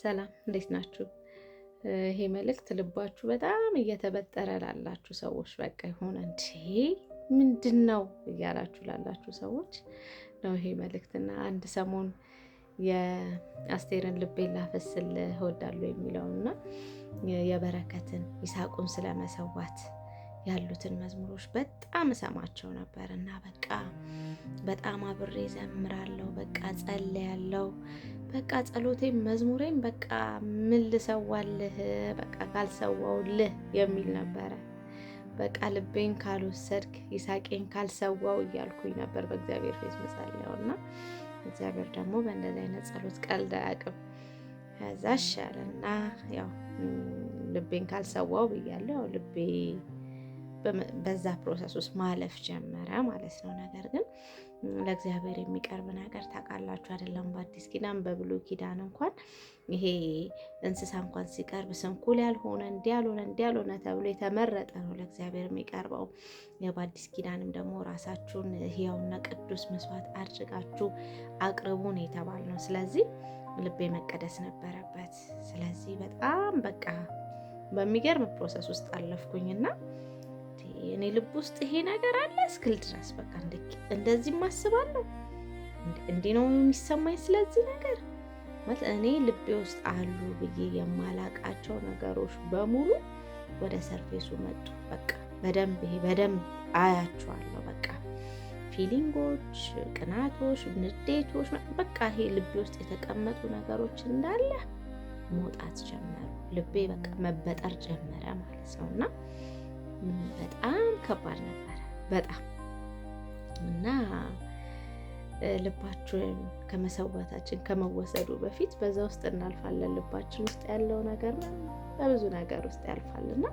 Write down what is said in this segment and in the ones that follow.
ሰላም፣ እንዴት ናችሁ? ይሄ መልእክት ልባችሁ በጣም እየተበጠረ ላላችሁ ሰዎች፣ በቃ የሆነ እንዴ ምንድን ነው እያላችሁ ላላችሁ ሰዎች ነው ይሄ መልእክትና አንድ ሰሞን የአስቴርን ልቤን ላፈስልህ እወዳለሁ የሚለውና የበረከትን ይስሐቁን ስለመሰዋት ያሉትን መዝሙሮች በጣም እሰማቸው ነበር እና በቃ በጣም አብሬ ዘምራለሁ፣ በቃ ጸልያለሁ፣ በቃ ጸሎቴም መዝሙሬም በቃ ምን ልሰዋልህ፣ በቃ ካልሰዋውልህ የሚል ነበረ። በቃ ልቤን ካልወሰድክ፣ ይስሐቄን ካልሰዋው እያልኩኝ ነበር በእግዚአብሔር ፊት ምጸልየው እና እግዚአብሔር ደግሞ በእንደዚህ አይነት ጸሎት ቀልድ አያውቅም። ከዛ እሺ አለና ያው ልቤን ካልሰዋው ብያለሁ። ያው ልቤ በዛ process ውስጥ ማለፍ ጀመረ ማለት ነው። ነገር ግን ለእግዚአብሔር የሚቀርብ ነገር ታውቃላችሁ አይደለም? በአዲስ ኪዳን በብሉይ ኪዳን እንኳን ይሄ እንስሳ እንኳን ሲቀርብ ስንኩል ያልሆነ፣ እንዲህ ያልሆነ፣ እንዲህ ያልሆነ ተብሎ የተመረጠ ነው ለእግዚአብሔር የሚቀርበው። በአዲስ ኪዳንም ደግሞ ራሳችሁን ሕያውና ቅዱስ መስዋዕት አድርጋችሁ አቅርቡ ነው የተባልነው። ስለዚህ ልቤ መቀደስ ነበረበት። ስለዚህ በጣም በቃ በሚገርም process ውስጥ አለፍኩኝና እኔ ልብ ውስጥ ይሄ ነገር አለ እስክል ድረስ በቃ እንደዚህ ማስባለሁ፣ እንዲህ ነው የሚሰማኝ ስለዚህ ነገር ማለት እኔ ልቤ ውስጥ አሉ ብዬ የማላቃቸው ነገሮች በሙሉ ወደ surface ኡ መጡ። በቃ በደንብ ይሄ በደንብ አያቸዋለሁ። በቃ feeling ኦች፣ ቅናቶች፣ ንዴቶች፣ በቃ ይሄ ልቤ ውስጥ የተቀመጡ ነገሮች እንዳለ መውጣት ጀመሩ። ልቤ በቃ መበጠር ጀመረ ማለት ነው እና በጣም ከባድ ነበረ። በጣም። እና ልባችን ከመሰዋታችን ከመወሰዱ በፊት በዛ ውስጥ እናልፋለን። ልባችን ውስጥ ያለው ነገር በብዙ ነገር ውስጥ ያልፋል እና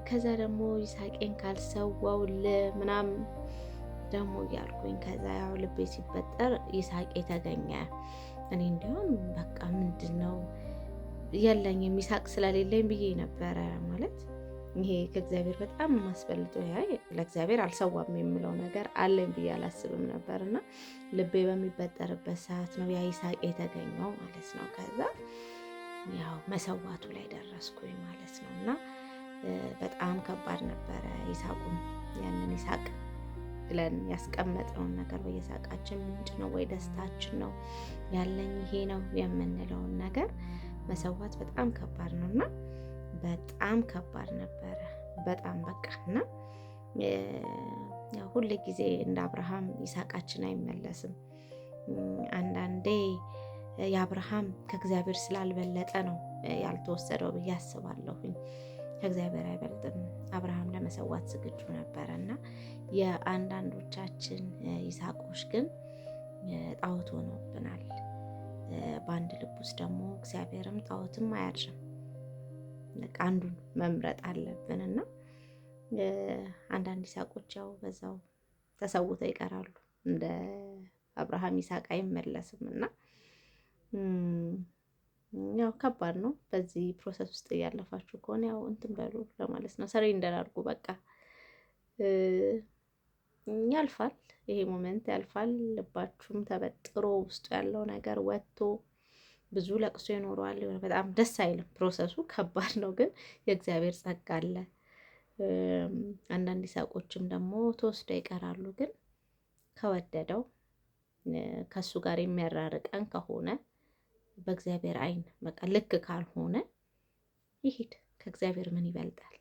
ከዛ ደግሞ ይስሐቄን ካልሰዋው ምናምን ደግሞ እያልኩኝ ከዛ ያው ልቤ ሲበጠር ይስሐቄ ተገኘ። እኔ እንዲሁም በቃ ምንድን ነው የለኝም ይስሐቅ ስለሌለኝ ብዬ ነበረ፣ ማለት ይሄ ከእግዚአብሔር በጣም የማስበልጦ ለእግዚአብሔር አልሰዋም የምለው ነገር አለኝ ብዬ አላስብም ነበር እና ልቤ በሚበጠርበት ሰዓት ነው ያ ይስሐቅ የተገኘው ማለት ነው። ከዛ ያው መሰዋቱ ላይ ደረስኩኝ ማለት ነው እና በጣም ከባድ ነበረ። ይስሐቁን ያንን ይስሐቅ ብለን ያስቀመጥነውን ነገር ወይ የሳቃችን ምንጭ ነው ወይ ደስታችን ነው፣ ያለኝ ይሄ ነው የምንለውን ነገር መሰዋት በጣም ከባድ ነው እና በጣም ከባድ ነበረ። በጣም በቃ እና ያው ሁል ጊዜ እንደ አብርሃም ይስሐቃችን አይመለስም። አንዳንዴ የአብርሃም ከእግዚአብሔር ስላልበለጠ ነው ያልተወሰደው ብዬ አስባለሁኝ። ከእግዚአብሔር አይበልጥም። አብርሃም ለመሰዋት ዝግጁ ነበረ እና የአንዳንዶቻችን ይስሐቆች ግን ጣዖት ሆኖብናል። በአንድ ልብ ውስጥ ደግሞ እግዚአብሔርም ጣዖትም አያድርም። በቃ አንዱን መምረጥ አለብን እና አንዳንድ ይስሐቆች ያው በዛው ተሰውተው ይቀራሉ። እንደ አብርሃም ይስሐቅ አይመለስም እና ያው ከባድ ነው። በዚህ process ውስጥ እያለፋችሁ ከሆነ ያው እንትን በሉ ለማለት ነው። Surrender አድርጉ። በቃ ያልፋል። ይሄ moment ያልፋል። ልባችሁም ተበጥሮ ውስጡ ያለው ነገር ወጥቶ ብዙ ለቅሶ ይኖረዋል። በጣም ደስ አይልም። Process ኡ ከባድ ነው፣ ግን የእግዚአብሔር ጸጋ አለ። አንዳንድ ይስሐቆችም ደግሞ ተወስደው ይቀራሉ። ግን ከወደደው ከእሱ ጋር የሚያራርቀን ከሆነ፣ በእግዚአብሔር ዓይን በቃ ልክ ካልሆነ ይሂድ። ከእግዚአብሔር ምን ይበልጣል?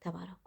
ተባረኩ።